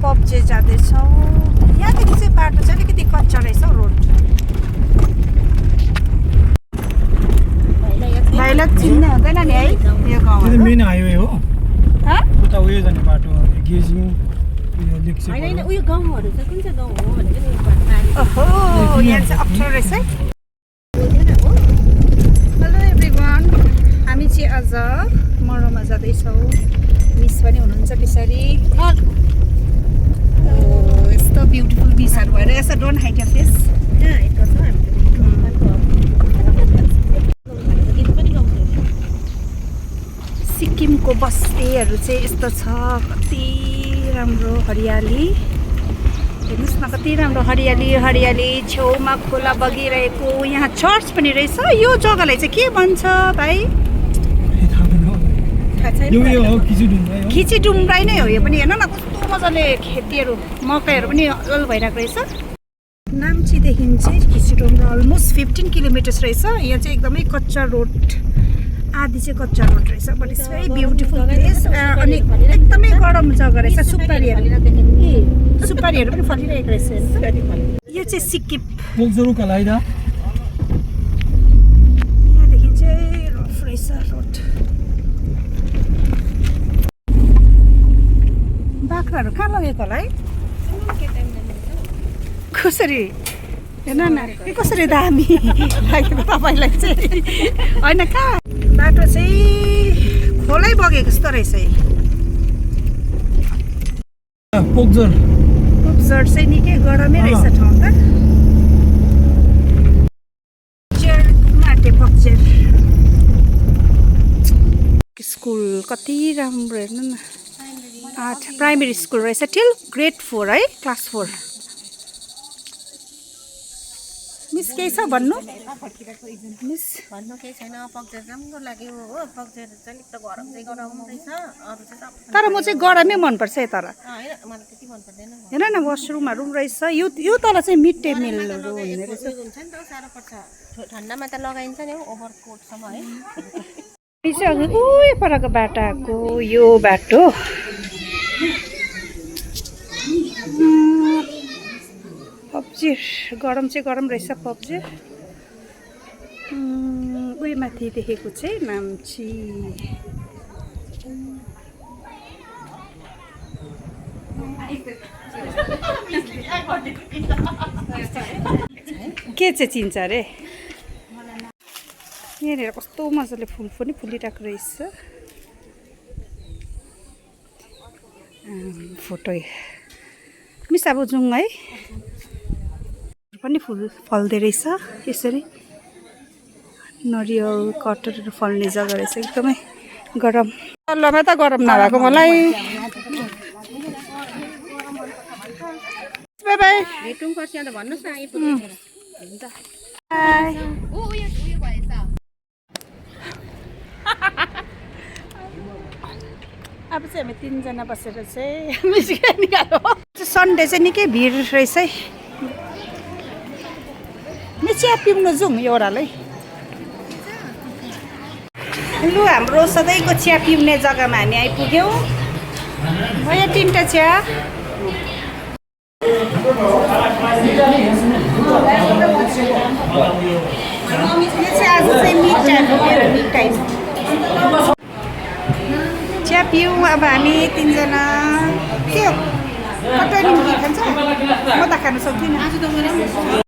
पब्जे जाँदैछौँ। यहाँदेखि चाहिँ बाटो चाहिँ अलिकति कच्चा रहेछ हौ रोड। भाइलाई चिन्ने हुँदैन नि है यो गाउँमा। त्यो मेन हाइवे हो। उता उयो जाने बाटो गेजिङ उयो लेक्से हैन उयो गाउँहरु चाहिँ कुन चाहिँ गाउँ हो भनेको नि बाटो। ओहो यहाँ चाहिँ अप्ठ्यारो रहेछ है। हेलो एभ्रिवान, हामी चाहिँ आज मरोमा जाँदैछौँ। मिस पनि हुनुहुन्छ पछाडि। यस्तो ब्युटिफुल बिचहरू भएर यस्तो डोन्ट हाइड योर फेस। सिक्किमको बस एहरू चाहिँ यस्तो छ, कति राम्रो हरियाली। हेर्नुहोस् न कति राम्रो हरियाली हरियाली, छेउमा खोला बगिरहेको। यहाँ चर्च पनि रहेछ। यो जग्गालाई चाहिँ के भन्छ भाइ? खिचिडुम्राई नै हो यो पनि। हेर्नु न कस्तो मजाले खेतीहरू मकैहरू पनि अल भइरहेको रहेछ। नाम्चीदेखि चाहिँ खिचिडुम्रा अलमोस्ट 15 किलोमिटर्स रहेछ। यहाँ चाहिँ एकदमै कच्चा रोड, आधी चाहिँ कच्चा रोड रहेछ। But it's very beautiful place. अनि एकदमै गरम जग्गा रहेछ। सुपारीहरू पनि फलिरहेको रहेछ। यो चाहिँ सिक्किम। यहाँदेखि चाहिँ रफ रहेछ रोड। बाख्राहरू कहाँ लगेको होला है? कसरी हेर्न न कसरी दामी लागेको तपाईँलाई चाहिँ। होइन कहाँ बाटो चाहिँ खोलै बगेको जस्तो रहेछ है। पोकजर चाहिँ निकै गरमै रहेछ ठाउँ त। स्कुल कति राम्रो हेर्नु न। 8 प्राइमेरी स्कुल रहेछ टिल ग्रेड 4 है, क्लास 4। मिस केही छ भन्नु? मिस भन्नु केही छैन। पक्जेर राम्रो लाग्यो हो। पक्जेर चाहिँ अलिक त गरम चाहिँ गरम रहेछ। अरु चाहिँ तर म चाहिँ गरमै मनपर्छ है। तर हैन मलाई त्यति मन पर्दैन। हेर न वासरुमहरू रहेछ। यो तल चाहिँ मिड डे मिलहरू हुने रहेछ। हुन्छ नि त साह्रो पर्छ। ठन्डामा त लगाइन्छ नि ओभरकोटसम्म है। यो चाहिँ अघि उही परको बाटो आएको यो बाटो। पब्जेर गरम चाहिँ गरम रहेछ। पब्जेर उही माथि देखेको चाहिँ नाम्ची। के चाहिँ चिन्छ अरे? यहाँनिर कस्तो मजाले फुल पनि फुलिरहेको रहेछ। फोटो मिस अब जाउँ है। पनि फुल फल्दै रहेछ यसरी। नरियल कटहरहरू फल्ने जग्गा रहेछ। एकदमै गरम। तल्लोमा त गरम नभएको मलाई। By by. भेटौँ पर्छ त भन्नुस् न आइपुग्छ। हुन्छ। अब चाहिँ हामी 3 जना बसेर चाहिँ निकाल्यो। सन्डे चाहिँ निकै भिड रहेछ है। म चिया पिउनु जाउँ एउटालाई। लु हाम्रो सधैँको चिया पिउने जग्गामा हामी आइपुग्यौँ। भयो 3टा चिया। यो चाहिँ आज चाहिँ मिड टाइम चिया पिउँ। अब हामी 3 जना के हो कटहर निम्की खान्छ? म त खानु सक्दिनँ।